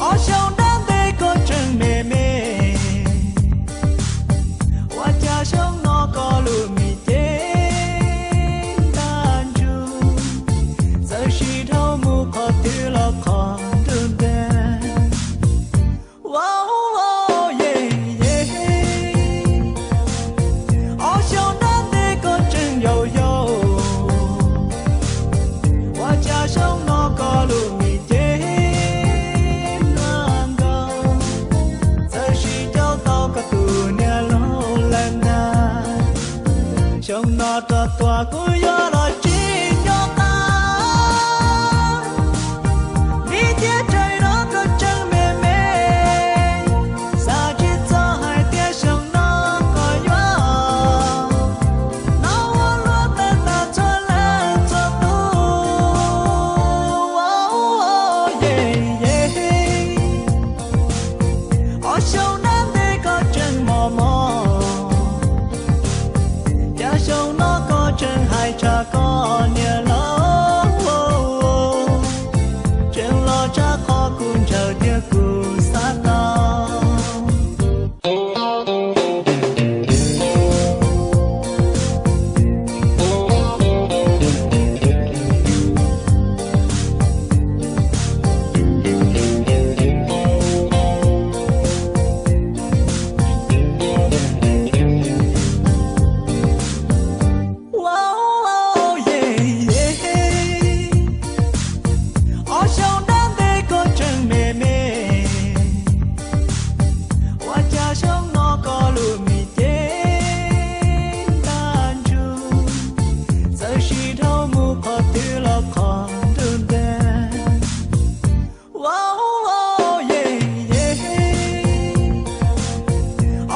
Ob xyoo dab ntej koj tseem me me, ua cas xyoo no koj lub me cev ntaj ntsug, txawm sim dhau mus qhov twg los qhov ntuj ntev. Ob xyoo dab ntej koj tseem yau yau, ua cas xyoo no koj lub me cev ntaj nkaus, txawm sim coj tau koj tus niam laug lawm ntag. Xyoo no rau tuaj kuv yuav los tsis nco qab, vim tias tseem no koj tseem me me, xav tsis txog hais tias xyoo no koj yuav hnov ua luaj tawm tas txhua leej txhua tus. Ob xyoo dab ntej koj tseem mos mos, cas xyoo no koj tseem hais tshaj koj niam laug, tseem los tshaj qhov kuv ntshaw thiab kuv xav tau. Ob xyoo dab ntej koj tseem me me, ua cas xyoo no koj lub me cev ntaj ntsug, txawm sim dhau mus qhov twg los qhov ntuj ntev.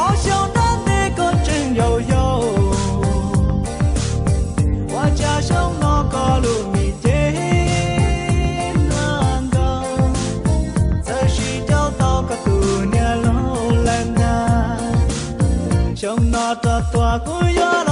Ob xyoo dab ntej koj tseem yau yau, ua cas xyoo no koj lub me cev ntaj nkaus, txawm sim coj tau koj tus niam laug lawm ntag. Xyoo no rau tuaj kuv yuav